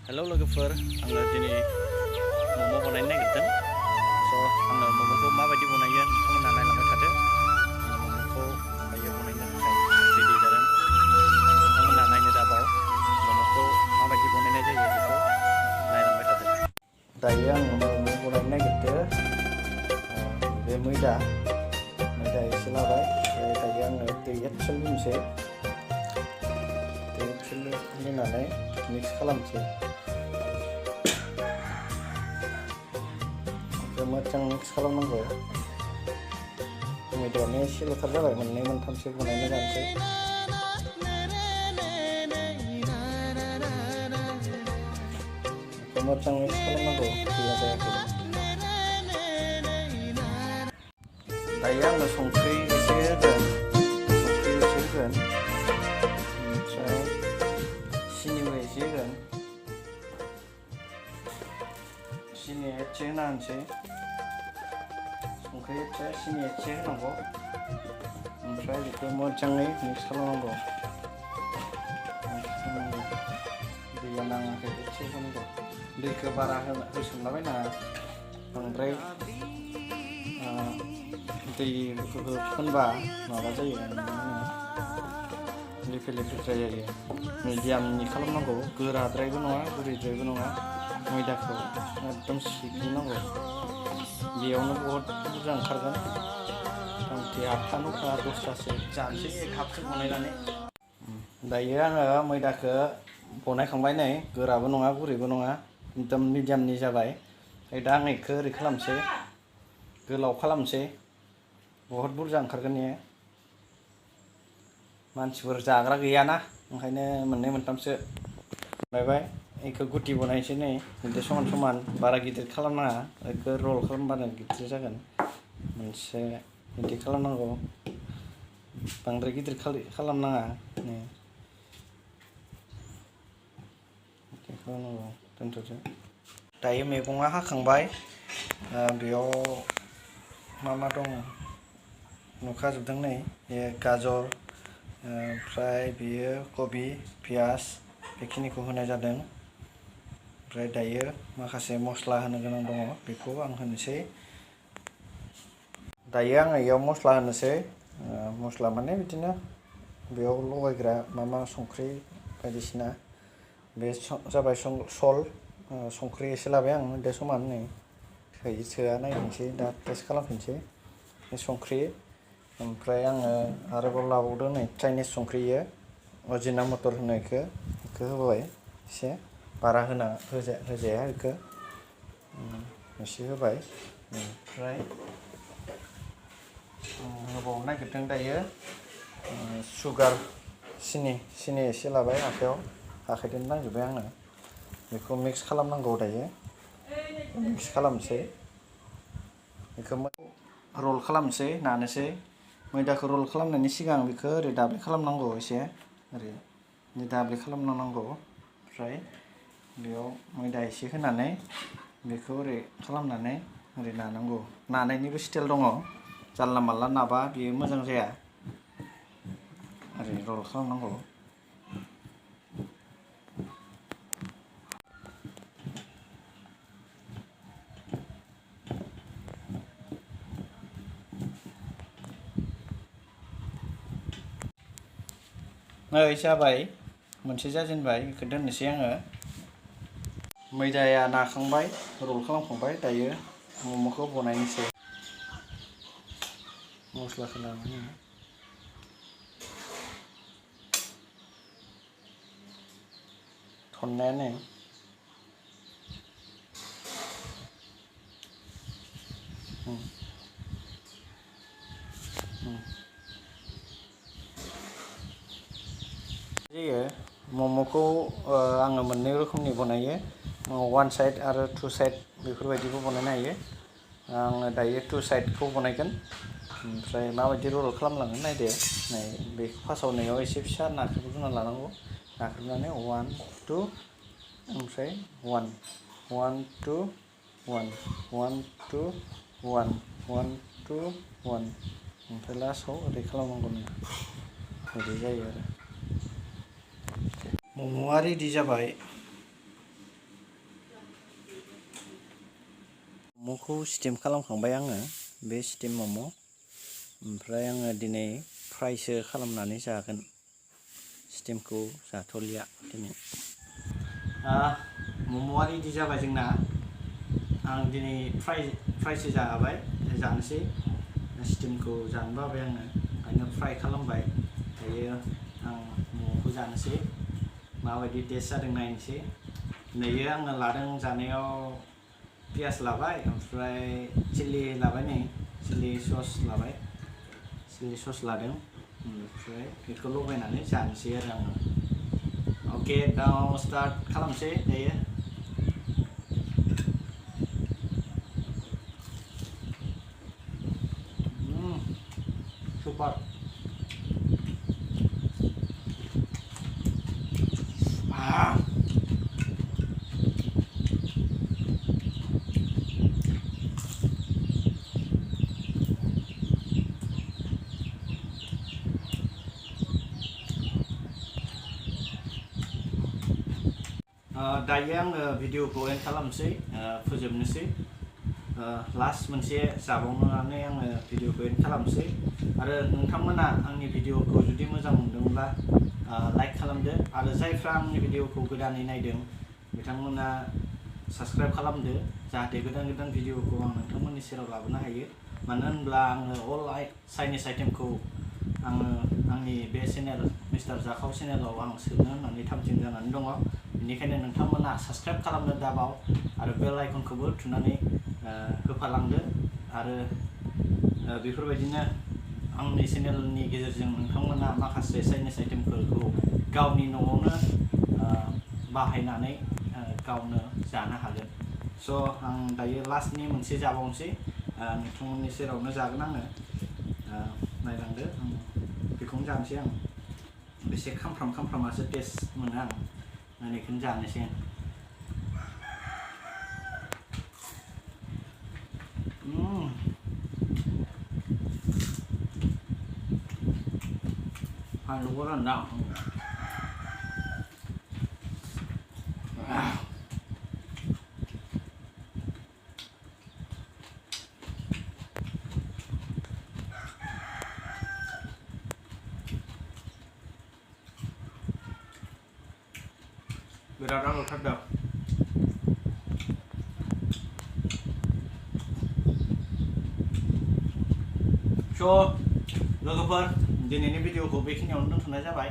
Hello logoफोर आङो दिनै मम' बनायनो नागिरदों आङो मम'खौ माबायदि बनायो नोंथांमोना नायलांबाय थादो आङो मम'खौ दायो बनायनो थाखाय रेडि जादों नोंथांमोना नायनो दाबाव मम'खौ माबायदि बनायनाय जायो बेखौ नायलांबाय थादो दायो आङो मम' बनायनो नागिरदों बे मैदा एसे लाबाय दायो आङो दै एसे लुनोसै दै एसे लुनानै मिक्स खालामसै मोजां मिक्स खालामनांगौ मैदायानो एसे लथार जाबाय मोननै मोनथामसो बनायनो जानोसै मोजां मिक्स खालामनांगौ दैया जायाखै दायो आङो संख्रि एसे होगोन ओमफ्राय सिनिबो एसे होगोन सिनि एसे होना होनोसै संख्रि एसे सिनि एसे होनांगौ ओमफ्राय बेखौ मोजाङै मिक्स खालामनांगौ दैया नाङाखै एसे होनांगौ दैखौ बारा होसोमलाबायनाङा बांद्राय दै फोनबा माबा जायो लेफे लेफेद्राय जायो मिडियामनि खालामनांगौ गोराद्रायबो नङा गुरैद्रायबो नङा मैदाखौ एकदम सिग्लिनांगौ बेयावनो बहुद बुरजा ओंखारगोन मथा मथि 8 9 10थासो जानोसै एक कापसो बनायनानै दायो आङो मैदाखौ बनायखांबाय नै गोराबो नङा गुरैबो नङा एकदम मिडियामनि जाबाय दा आं बेखौ ओरै खालामसै गोलाव खालामसै बहुद बुरजा ओंखारगोन इयो मानसिफोर जाग्रा गैयाना ओंखायनो मोननै मोनथामसो बनायबाय बेखौ गुति बनायनोसै नै बिदि समान समान बारा गिदिर खालामनाङा बेखौ रल खालामबानो गिदिर जागोन मोनसे बिदि खालामनांगौ बांद्राय गिदिर खालामनाङा नै बिदि खालामनांगौ दोनथ'दो दायो मैगङा हाखांबाय बेयाव मा दं नुखाजोबदों नै गाजर ओमफ्राय बेयो कबि पियाज बेखिनिखौ होनाय जादों ओमफ्राय दायो माखासे मस्ला होनो गोनां दङ बेखौ आं होनोसै दायो आङो इयाव मस्ला होनोसै मस्ला माने बिदिनो बेयाव लगायग्रा मा संख्रि बायदिसिना बे जाबाय सल्ट संख्रि एसे लाबाय आं बे समान नै सोआ नायनोसै दा टेस्ट खालामफिनसै संख्रि ओमफ्राय आङो आरोबाव लाबावदों नै चाइनिस संख्रि अजिना मटर होनायखौ होबाय एसे बारा होजाया बेखौ एसे होबाय ओमफ्राय होबावनो नागिरदों दायो सुगार सिनि एसे लाबाय आखाइजों नांजोब्बाय आङो बेखौ मिक्स खालामनांगौ दायो मिक्स खालामसै बेखौ रल खालामसै नानोसै मैदाखौ रल खालामनायनि सिगां बेखौ ओरै दाब्ले खालामनांगौ एसे ओरै दाब्ले खालामनांगौ ओमफ्राय बेयाव मैदा एसे होनानै बेखौ ओरै खालामनानै ओरै नानांगौ नानायनिबो स्टाइल दङ जानला मानला नाबा बेयो मोजां जाया ओरै रल खालामनांगौ नै जाबाय मोनसे जाजेनबाय बेखौ दोननोसै आङो मैदाया नाखांबाय रल खालामखांबाय दायो मम'खौ बनायनोसै मस्लाखौ लानानै थननायानो जायो मम'खौ आङो मोननै रोखोमनि बनायो वान साइड आरो टु साइड बेफोरबायदिबो बनायनो हायो आङो दायो टु साइडखौ बनायगोन ओमफ्राय माबायदि रल खालामलाङो नायदो नै बेखौ फार्स्टआव नैयाव एसे फिसा नाख्रेबग्रोना लानांगौ नाख्रेबनानै 1 2 ओमफ्राय 1 1 2 1 1 2 1 1 2 1 ओमफ्राय लास्टआव ओरै खालामनांगौ नोङो बिदि जायो आरो मम'आ रेडि जाबाय मम'खौ स्टिम खालामखांबाय आङो बे स्टिम मम' ओमफ्राय आङो दिनै फ्रायसो खालामनानै जागोन स्टिमखौ जाथ'लिया दिनै मम'आ रेडि जाबाय जोंना आं दिनै फ्रायसो जानोसै स्टिमखौ जानो बाबाय आङो ओंखायनो फ्राय खालामबाय दायो आं मम'खौ जानोसै माबायदि टेस्ट जादों नायनोसै नैयो आङो लादों जानायाव पियास लाबाय ओमफ्राय चिल्ली लाबाय नै चिल्ली सस लादों ओमफ्राय बेखौ लगायनानै जानोसै आरो आङो अके दा स्टार्ट खालामसै दायो सुपार दायो आङो भिडिअखौ एन्ड खालामनोसै फोजोबनोसै लास्ट मोनसे जाबावनानै आङो भिडिअखौ एन्ड खालामनोसै आरो नोंथांमोना आंनि भिडिअखौ जुदि मोजां मोनदोंब्ला लाइक खालामदो आरो जायफ्रा आंनि भिडिअखौ गोदानै नायदों बिथांमोना साबस्क्राइब खालामदो जाहाथे गोदान गोदान भिडिअखौ आं नोंथांमोननि सेराव लाबोनो हायो मानो होनब्ला आङो अल चाइनिस आइटेमखौ आङो आंनि बे चेनेल मिस्टार जाखाव चेनेलाव आं सोनो होननानै थामथिम जानानै दङ बेनिखायनो नोंथांमोना साबस्क्राइब खालामनो दाबाव आरो बेल आइकनखौबो थुनानै होफालांदो आरो बेफोरबायदिनो आंनि चेनेलनि गेजेरजों नोंथांमोना माखासे चाइनिस आइटेमफोरखौ गावनि न'आवनो बाहायनानै गावनो जानो हागोन स' आं दायो लास्टनि मोनसे जाबावनोसै नोंथांमोननि सेरावनो जागोन आङो नायलांदो बेखौनो जानोसै आं बेसे खामफ्रामासो टेस्ट मोनो आं बेखौनो जानोसै फानलुखौ रानदां बिराद आलौथारदों स' लोगोफोर दिनैनि भिडिअखौ बेखिनियावनो दोनथ'नाय जाबाय